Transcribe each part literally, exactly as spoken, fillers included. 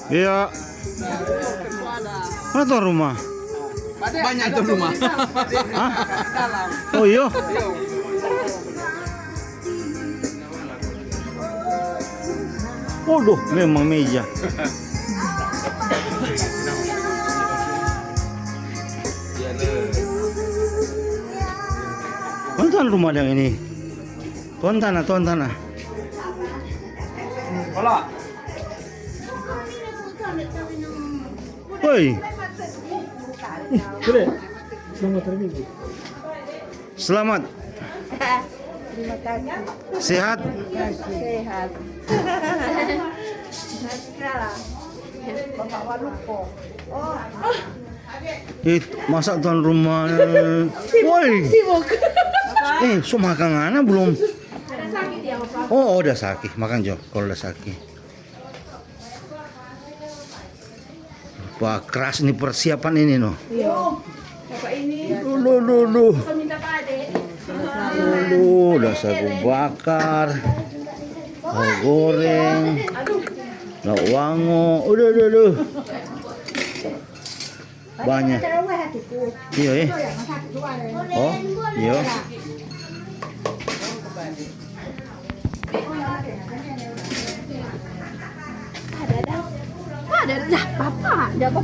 Iya. Mana tuan rumah? Banyak tuan rumah. Hah? Oh, iya. Waduh, memang meja. Mana tuan rumah yang ini? Tuan tanah, tuan tanah. Woi. Boleh. Selamat hari Minggu. Selamat. Terima kasih. Sehat? Sehat. Bapak Walupo. Oh. Eh, masa tuan rumah? Woi. Sibuk. Eh, so makan ngana belum? Oh, oh, udah sakit. Makan jo, kalau udah sakit. Wah, keras ini persiapan ini, no. Iya. Bapak ini. Duh, duh, duh, duh. Bisa minta Pak Ade. Duh, duh, udah sagu bakar. Tahu goreng. Aduh. Lauk wango. Udah, udah, udah. Banyak. Iya, eh. Oh, iya. Ada, ada. Ada, ada. Apa? Ada apa?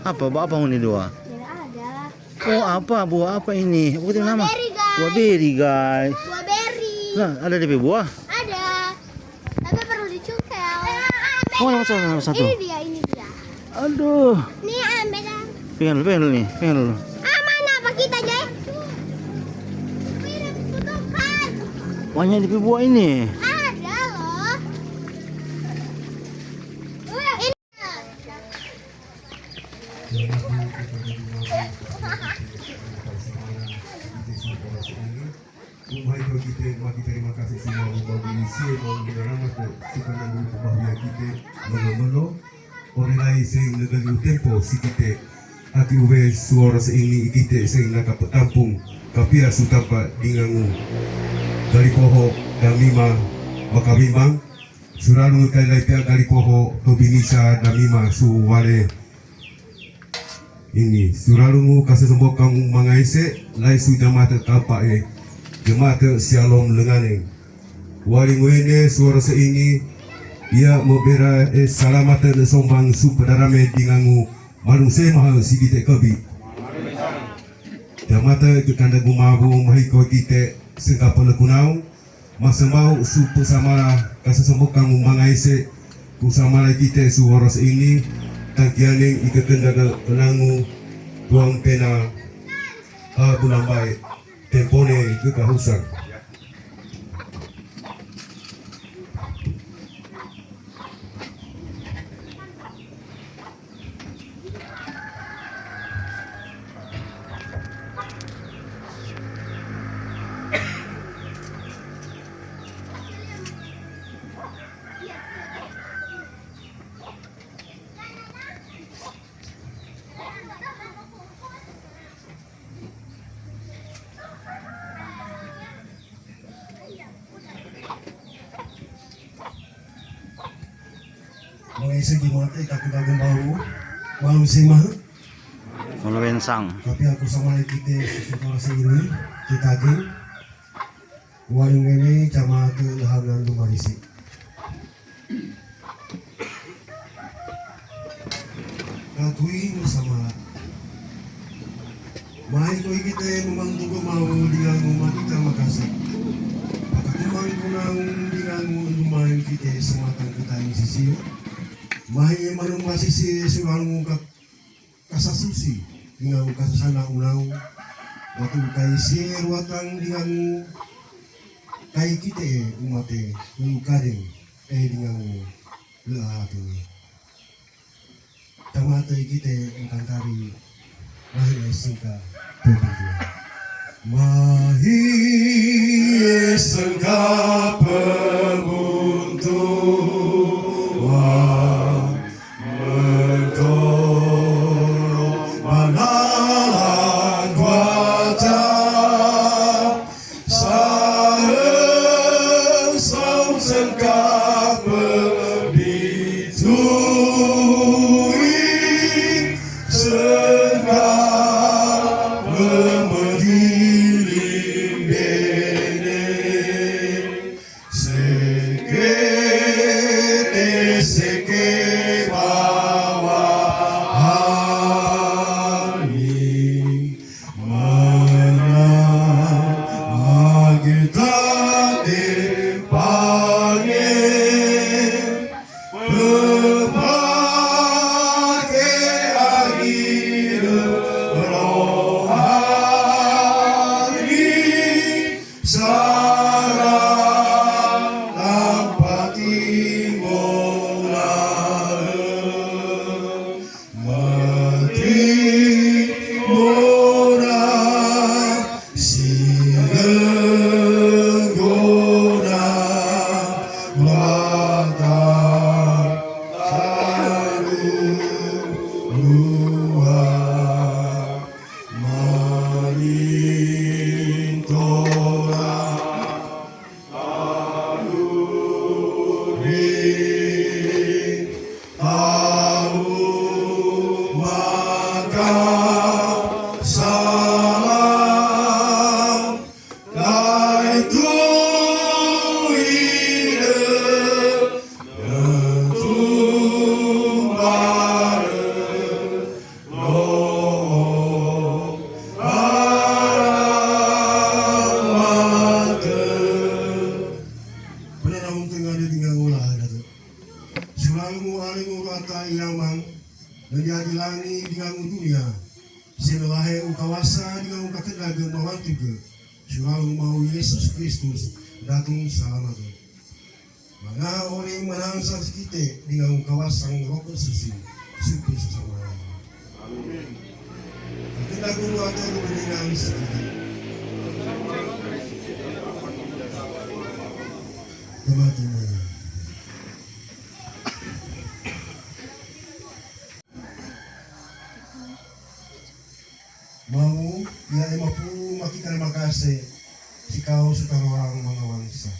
Apa, apa ini dua? Tidak ada. Oh, apa? Buah apa ini? Apa itu nama? Buah beri, guys. Buah beri, guys. Buah beri. Nah, ada D P buah? Ada. Tapi perlu dicungkel. Oh, yang satu, yang satu. Ini dia, ini dia. Aduh. Nih, ambil dah. Pengen, pengen nih, pengen. Ah, mana? Apa kita, Jay? Banyak D P buah ini. Ada loh. Ini. Mahiko kite, maki terima kasih semua bagi isi mau menyelamat ke suka dan bahaya kite melo-melo. Ore lai seng negeri tempo si kite. Aki uve suara seini kite seng naka petampung kapia sutapa dingangu. Dari poho dan mima makabimbang. Suralu kai lai pia gali poho, tobinisa damima su wale. Ini, suralu mu kasesembokang mangaise, lai su jamate kapa e, jamate sialom lengane. Wali nguene suara seini, ia mobera e salamate ne sombang su pedarame dingangu, malung semaha sigite kebi. Jamate ke kanda gumabu mahiko kite, sengkapa lekunau, Masembau su pusamala kasasambukang mangaise, pusamala kite su horos ini, tangkianeng ikekenda ke langu tuang pena, ha bulambai, tempone kekahusang. Mangaise jemaat e, taku dagung baru, baru sema. Mulu wensang. Tapi aku sama kite sesuatu rasa ini, kita geng. Waring ini jamaat ke lehangan lumarisi. Kakui musamala. Mai ko ikite memang tuko mau dingangu makita makase. Pakatumang kunang dingangu lumai kite sematang kutani sisiu. Mai manumba sisi sulangu ka-, kasasusi dingangu kasasana unau. Watu kai sie ruatang dingangu kai kite umate ulu kadeng e dingangu leatu. Tamate kite engkang kari mahi esengka pebuntuan. Mahi esengka pebuntuan. Mentoro manalang kuaca. Sahe Tuge, si lalung mawu Yesus Kristus, Datung Salamaten. Mangaha ore manangsa si kite dengan kawasa Roh Suci, sampe sasalama-lamana. Amin. Kakendaku Ruaga, kepentingan si kite. Teman-teman. Mawu, ya e mapu maki tarima kase, si kao si taroang manga wangsa.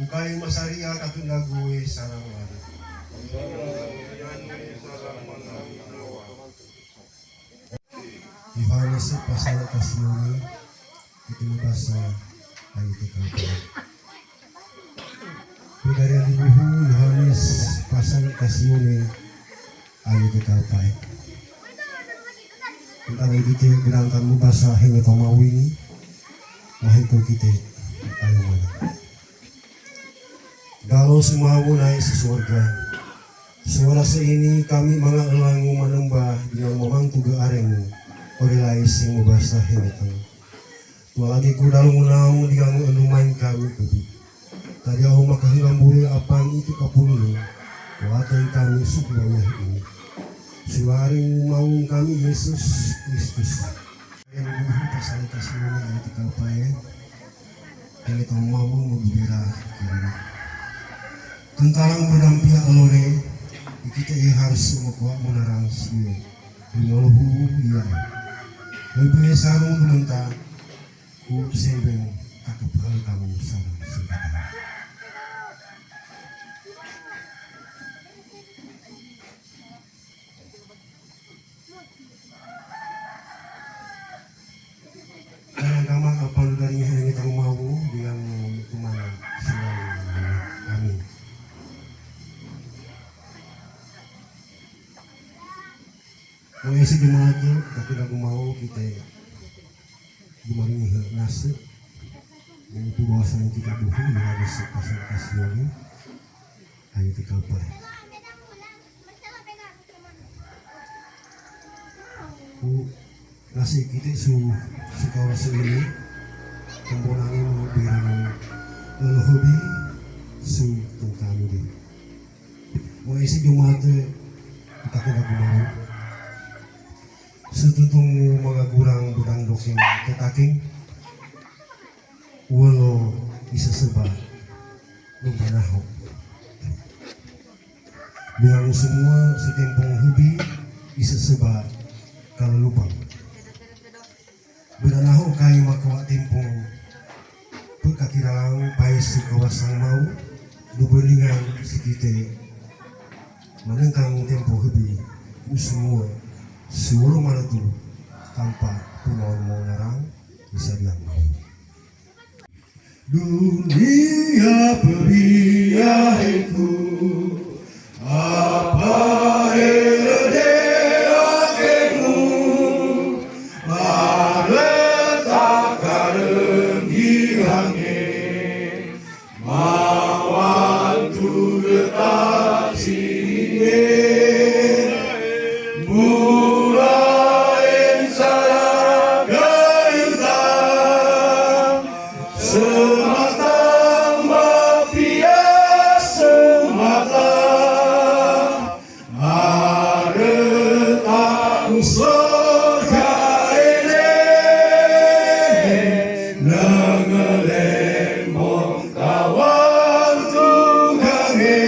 Ukai masaria kakendaku we sarang wari. Yohanes pasal kasione, kite mabasa ayat kaapae. Pegarian buhu Yohanes pasal kasione ayat kaapae. Antara kite berangkat mabasa hene pamawi ini, mahiku kite ayo mana. Galo sumawu nae si suarga. Suara seini kami manga elangu manembah dengan mamang tuge aremu, ore lai sing mabasa hene tang. Tua lagi ku dalu ngunau dengan endumain kami kebi. Tadi au maka hengambue apan itu kapululu, kuatan kami sukma ini. Suari maung kami Yesus Kristus. Yang dulu pasal kasih ini ayat kaapae. Ini tau mau mau bibira kiri. Tentang bedang pihak lore, kita ini harus semua kuat menarang sini. Lima luhu iya. Lebih sarung mentah, ku sembeng takep hal kamu sarung sempatan. Kadang kama apa lu dari ini tahu mau dengan kemana selalu. Amin. Mau isi jemaat tu, tapi lagu mau kita jemaat ini nasi. Yang itu bahasa yang kita buku yang ada sepasang kasih lagi. Ayo kita apa? Ku nasi kite su, su kawa su ini, kembonangi mau bilang lolo hobi su tentang ini. Mau isi Jumat, kita kena kemarin. Su tuntung mangagurang budang doking tetaking. Wolo iseseba lubanaho. Bilang semua si tempong hubi iseseba kalau lubang. Budanaho kai makawa tempong. Pekakiralang pai si kawasang mau dubandingan si kite. Manengkang tempong hubi semua suruh mana tu tanpa pemau mau narang bisa diang mau. Dunia pebiahiku, apa erede akemu, mareta kareng girange, mawantu getah sine, mulaen saragaita. Sematang mapia sematang, aretang sogaene, nengelembong kawan tunggange.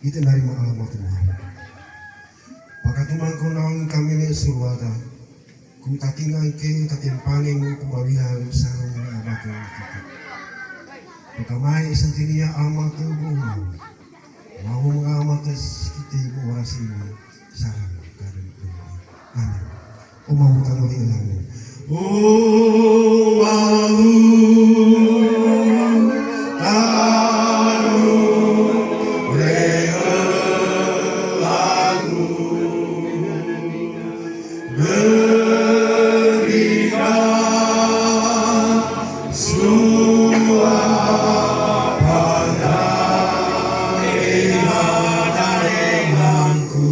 Ita narima alamat Tuhan. Pakatumangko naun kami ne suruada, kum tatingan ke tatempane mu kubawihan sarung ne abake kita. Pakamai santinia amate bu mau. Mau amate sikiti bu orasi ini sarang kadang. Amin. Uma utano ilang. Uma utano ilang. Berikan suara pada iman-imanku.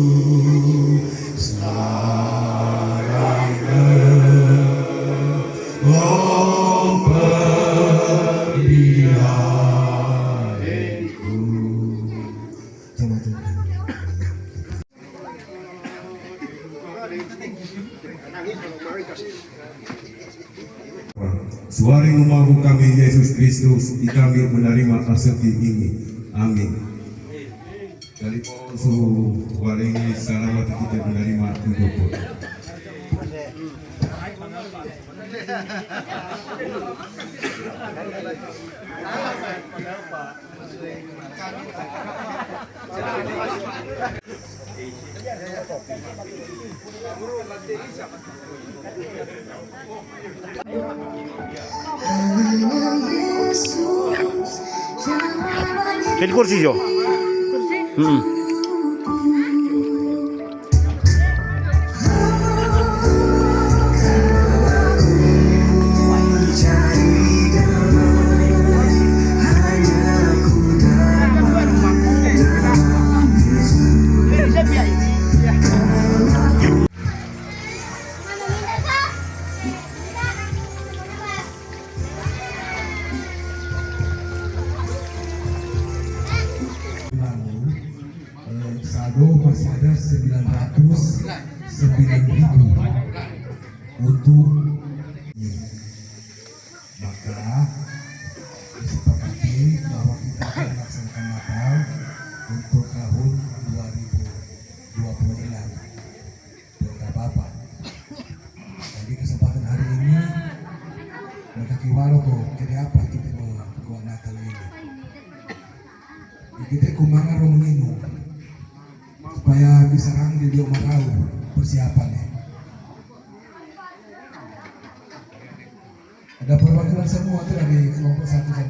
Suari ngumahu kami Yesus Kristus, i kami menerima aseti ini. Amin. Dari Paulo su walengi salamat kita menerima hidup. Kedi kursi jo. Hmm. Lalu, eh, saldo masih ada sembilan ratus sembilan ribu untuk ini. Maka, disepakati bahwa kita akan melaksanakan Natal untuk tahun dua ribu dua puluh enam. Tidak apa-apa. Jadi, kesempatan hari ini, maka kiwalo ko, kede apa kita mau buat Natal ini. Kita kumanga ro menginum. Supaya bisa rang di dia mau tahu persiapannya. Ada perwakilan semua tuh dari kelompok satu dan